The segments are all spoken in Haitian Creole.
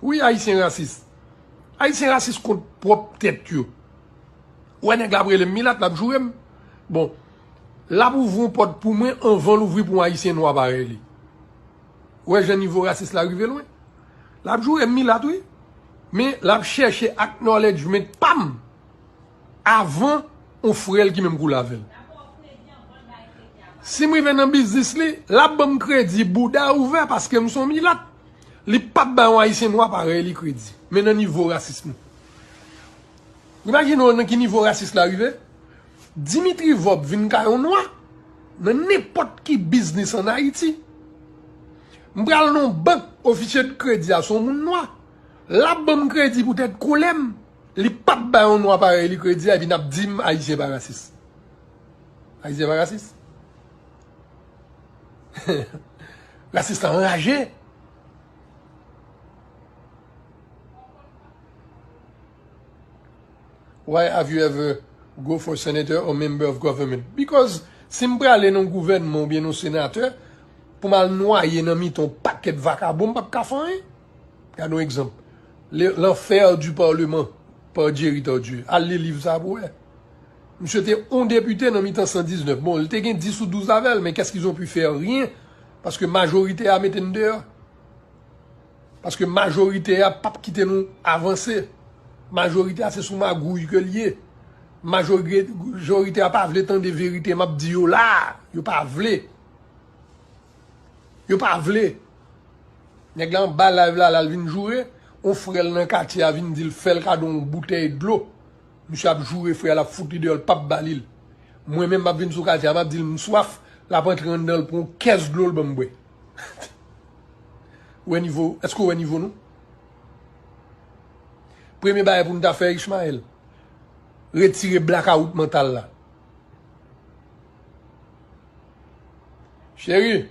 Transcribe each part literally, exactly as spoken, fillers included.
Wi, Ayisyen rasis. Ayisyen rasis kont pwòp tèt yo. Ou wè nèg la ap rele m milat, l ap joure m. Bon, l ap ouvri yon pòt pou mwen anvan l ouvri pou yon Ayisyen nwa parèy li. Ou wè jan nivo rasis la rive lwen? L ap joure m milat, wi. Men l ap chèche acknowledgement pa m avan yon frè l ki menm koulè avè l. Si m rive nan biznis li, l ap ban m kredi bouda ouvè paske m se yon milat. Li p ap bay yon Ayisyen nwa parèy li kredi. Men nan nivo rasis nou. Imajine w nan ki nivo rasis la rive. Dimitri Vorbe vin ka yon nwa nan nenpòt ki biznis ann Ayiti. M pral nan yon bank, ofisye de kredi a se yon moun nwa. L ap ban m kredi poutèt koulè m. Li p ap bay yon nwa parèy li kredi a, epi n ap di m Ayisyen pa rasis. Ayisyen pa rasis. Rasis la anraje. Why have you ever go for senator or member of government? Because si m prale nan gouvènman oubyen nan senatè, pou m al nwaye nan mitan yon pakèt vakabon, m p ap ka fè anyen. Gade yon egzanp. Le- L'enfer du Parlement pa Jerry Tardieu. Al li liv sa pou wè. Misye te yon depite nan mitan san diznèf. Bon, li te gen dis ou douz avè l, men qu'est-ce qu'ils ont pu faire? Rien. Paske majorite a mete n deyò. Paske majorite a p ap kite nou avanse. Majorite a se sou magouy ke l ye. Majori- Majorite a pa vle tande verite m ap di yo la. Yo pa vle. Yo pa vle. Nèg la anba live la, l al vin joure. On frè l nan katye a vin di l fè l kado yon boutèy dlo. Misye ap joure frè a, l ap fout li deyò, l p ap ba li l. Mwen menm, m ap vin sou katye a, m ap di l m swaf, l ap antre anndan l pran yon kès dlo, l ban m bwè. Ou wè nivo, èske w wè nivo nou? Premye bagay pou n ta fè, Ishmael, retire blakawout mantal la. Cheri,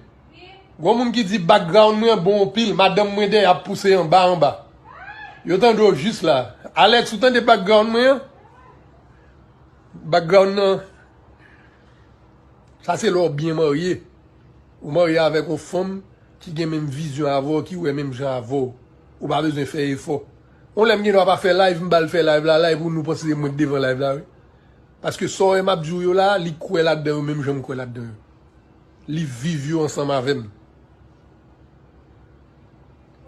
gon moun ki di background mwen bon anpil, madanm mwen dèyè ap pouse anba anba. Yo tande w jis la. Alex, ou tande background mwen an? Background nan, sa se lè w byen marye. Ou marye avèk yon fanm ki gen menm vizyon avè w, ki wè menm jan avè w. Ou pa bezwen fè efò. Yon lè m gen dwa pa fè live, m ba l fè live la, live pou nou panse se mwen k devan live la, wi. Paske sa w wè m ap di w yo la, li kwè ladan yo menm jan m kwè ladan yo. Li viv yo ansanm avè m.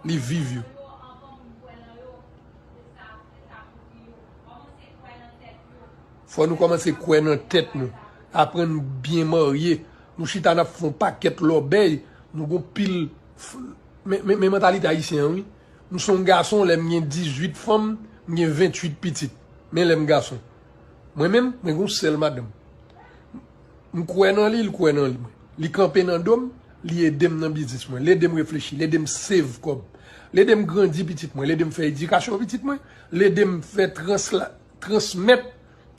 Li viv yo. Fò nou kòmanse kwè nan tèt nou. Aprann byen marye. Nou chita n ap fè yon pakèt lòbèy. Nou gon pil f- men, men, men mantalite ayisyen an, wi. M se yon gason, lè m gen dizuit fanm, m gen venntuit pitit. Men lè m gason. Mwen menm, mwen gen yon sèl madanm. M kwè nan li, li kwè nan li mwen. Li kanpe nan do m, li ede m nan biznis mwen, li ede m reflechi, li ede m save kòb, li ede m grandi pitit mwen, li ede m fè edikasyon pitit mwen, li ede m fè transla- transmèt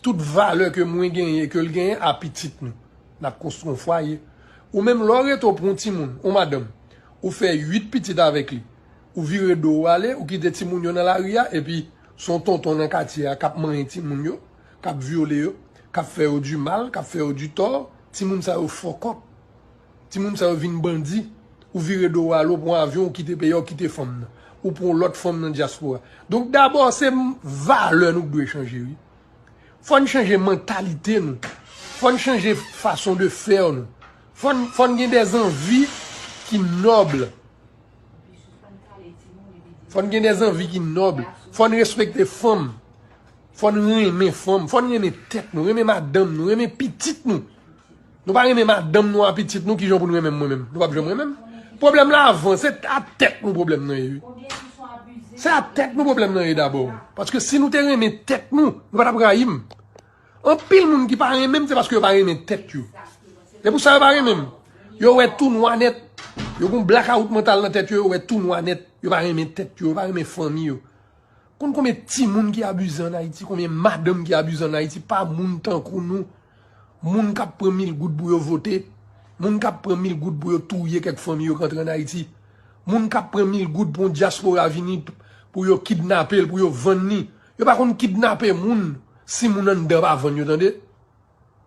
tout valè ke mwen genyen e ke l genyen a pitit nou. N ap konstwi yon fwaye. Ou menm, lè w rete w pran yon timoun, yon madanm, ou fè uit pitit avèk li, ou vire do w ale, ou kite timoun yo nan lari a, epi se yon tonton nan katye a k ap manyen timoun yo, k ap vyole yo, k ap fè yo di mal, k ap fè yo di tò, timoun sa yo fòkòp. Timoun sa yo vin bandi. Ou vire do w ale, ou pran avyon, ou kite peyi a, ou kite fanm nan. Ou pran lòt fanm nan dyaspora. Donk, dabò, se m- valè nou k dwe chanje, wi. Fò n chanje mantalite nou. Fò n chanje fason de fè nou. Fò n, fò n gen dè zanvi ki nòb. Fò n gen dè zanvi ki nòb. Fò n respekte fanm. Fò n renmen fanm. Fò n renmen tèt nou, renmen madanm nou, renmen pitit nou. Nou pa renmen madanm nou a pitit nou, kijan pou n renmen m mwen menm? Nou p ap janm renmen m. Pwoblèm la avan, se a tèt nou pwoblèm nan ye, wi. Se a tèt nou pwoblèm nan ye dabò. Paske si nou te renmen tèt nou, nou pa t ap rayi m. Anpil moun ki pa renmen m, se paske yo pa renmen tèt yo. Se pou sa yo pa renmen m. Yo wè tou nwa nèt. Yo gon blakawout mantal nan tèt yo, yo wè tou nwa nèt. Yo pa renmen tèt yo, yo pa renmen fanmi yo. Konn konbyen timoun ki abize ann Ayiti, konbyen madanm ki abize ann Ayiti pa moun tankou nou. Moun k ap pran mil goud pou yo vote, moun k ap pran mil goud pou yo touye kèk fanmi yo k antre ann Ayiti, moun k ap pran mil goud pou yon dyaspora vini p- pou yo kidnape l, pou yo vann li. Yo pa konn kidnape moun si moun anndan pa vann yo, tande.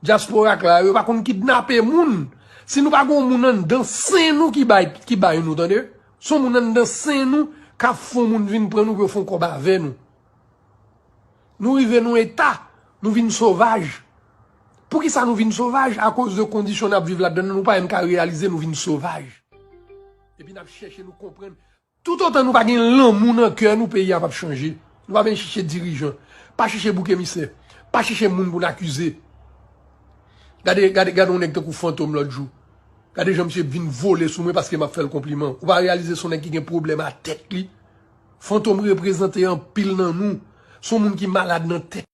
Dyaspora k la yo, yo pa konn kidnape moun. Si nou pa gen yon moun anndan sen nou ki bay, ki bay nou, tande. Se yon moun anndan sen nou k ap fè yon moun vin pran nou pou yo fè yon kòb avè nou. Nou rive nan eta, nou vin sovaj. Poukisa nou vin sovaj? Akoz de kondisyon n ap viv ladan, nou pa menm ka reyalize nou vin sovaj. Epi n ap chèche nou konprann. Toutotan nou pa gen lanmou nan kè nou, peyi a p ap chanje. Nou pa vin chèche dirijan. Pa chèche bouk emisè. Pa chèche moun pou n akize. Gade, gade, gade yon nèg tankou Fantom lòt jou. Gade jan misye vin vole sou mwen paske m ap fè l konpliman. Ou pa reyalize se yon nèg ki gen pwoblèm a tèt li. Fantom reprezante anpil nan nou. Se yon moun ki malad nan tèt.